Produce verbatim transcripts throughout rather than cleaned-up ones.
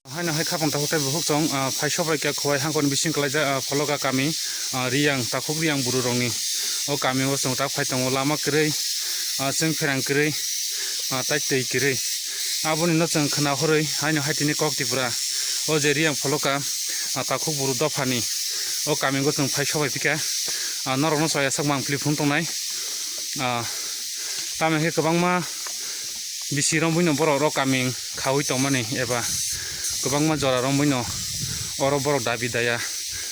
Haino hai khapang takhuk tei bukhuk chwng, ah, phai sobai khe Khowai hangkoni bising kwlaijak, ah, Pholoka kami, ah, Riyang, takhuk Riyang buru rokni. O kami o chwng tak phai tongo, lama kwrwi, ah, chwng pherang kwrwi, ah, tai twi kwrwi. Aboni no chwng khna horwi haino hai tini kok Tripura. O je Riyang Pholoka, ah, takhuk buru dophani. O kami o chwng phai sobai phikha, ah, norok no chaya sak mang philip phung tongnai. Ah, tamo khe kwbangma bisi romwi no borok rok kaming khaui tongmani eba kwbangma jora romwi no oro borok dabi daya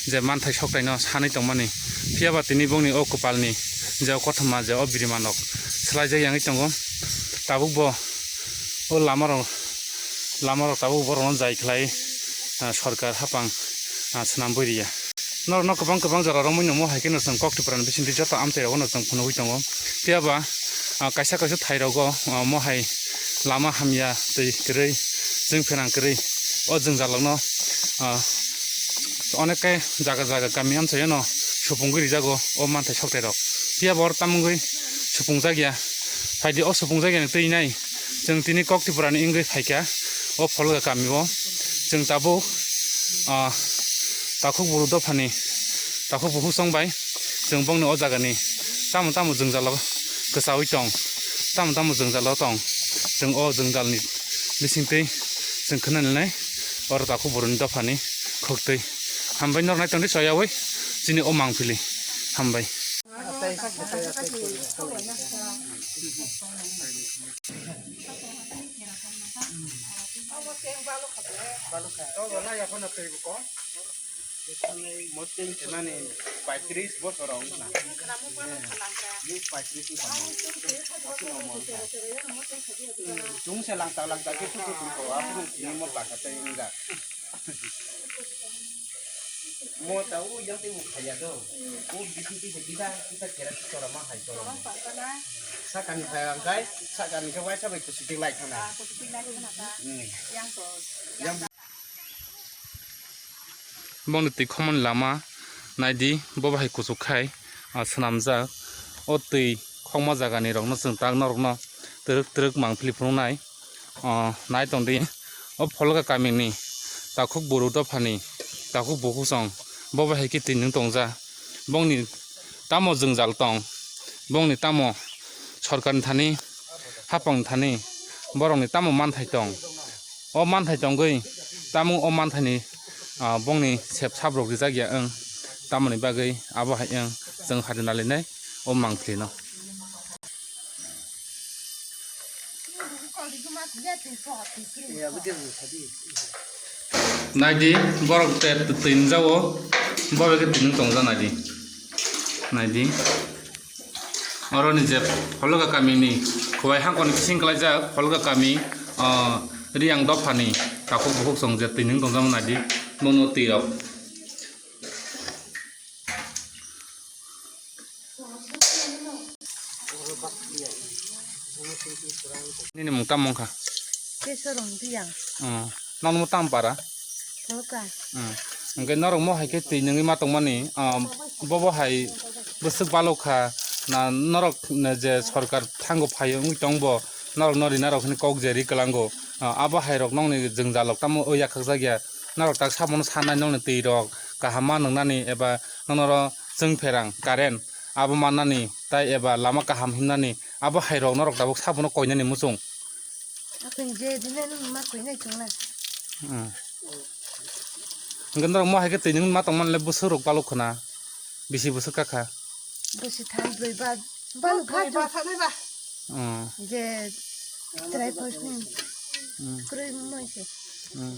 je manthai soktai no sanwi tongmani. Phiya ba tini bongni o kwpal ni je o kothoma je o birimanok swlaijak yangwi tongo. Tabuk bo o lama rok, lama rok tabuk borok no jai khlai, ah, sorkar hapang, ah, swnam bui riya. Norok no kwbang kwbang jora romwi no mo hai khe no chwng kok Tripura ni bisingtwi joto amchai rogo no chwng phunugwi tongo. Phiya ba, ah, kaisa kaisa thai rogo, ah, mo hai lama hamya twi kwrwi, chwng pherang kwrwi o jwngjal rok no, ah, onek khe jaga jaga kami amchai no supungwi rijago o manthai soktai rok. Phiya bo oro tamungwi supungjak ya. Phaidi o supungjak ya ni twi nai. Chwng tini kok Tripura ni wngwi phaikha o Pholga kami o. Chwng tabuk, ah, takhuk buru dophani takhuk bukhuk chwng bai chwng bongni o jagani tamo tamo jwngjalo kwchaui tong, tamo tamo jwngjalo tong, chwng o jwngjal ni bisingtwi chwng khna nai oro takhuk buru ni dophani khuktwi. Hambai norok nai tongdi soyaui chini o mangpili. Hambai. Moting mani paitris bosor wng na. Ni paitris ni tamo. Chung se langta langta ke tuku tuku aphuru ni mo baka tei wngda. Mo ta u yang tei u khaya do. U bisi tei se kita kita kera chora ma hai chora. Sakani phai ang kai, sakani ke waisa bai kusi tei lai khana. Yang Bongni twi khomani lama naidi, bo bahai kuchuk khai, ah, swnamjak. O twi khokma jagani rokno chwng tak norokno twrwk twrwk mangpili phunuknai. Ah, nai tongdi, o Pholga kamini takhuk buru dophani takhuk bukhuk chwng bo bahai khe twi nwng tongja. Bongni tamo jwngjal tong, bongni tamo sorkarni thani, hapangni thani, borokni tamo manthai tong. O manthai tongwi, tamo o manthaini, ah, bongni sep sabrok rijak ya wng, tamoni bagwi abo hai wng chwng hari nalinai o mangpili no. Naidi, borok te twi nungjago, bo bai khe twi nung tongja naidi. Naidi. Oro ni je Pholga kamini Khowai hangkoni bising kwlaijak, Pholga kami, ah, Riyang dophani takhuk bukhuk chwng je twi nung tongjakma naidi, bono twi rok. Nini mung tamo wngkha? Kesorong Riyang. Oh. Nangni mo tamo para? Pholga. Hmm. Hwnkhe norok mo hai khe twi nungwi ma tongmani, ah, bobo hai bwswk balok kha, na norok je sorkar thango phaio wngwi tongbo, norok no rina rok hwnwi kok je ri kwlango, ah, abo hai rok nokni jwngjalok tamo o yakhakjak ya, norok tak sabono sanai nokni twi rok kaham ma nwngnani eba noknoro chwng pherang current abo mannani tai eba lama kaham himnani abo hai rok norok tabuk sabono koinani muchung. Akhwin je dinai nung ma koi nai chwng lai. Hmm. Hwnkhe norok mo hai khe twi nung ma tongmani le bwswk rok balok khna. Bisi bwswk kha kha. Bwswk tham brwi ba balok kha. Brwi ba thanai ba. Hmm. Je try first ni. Hmm. Kwrwi mo se. Hmm.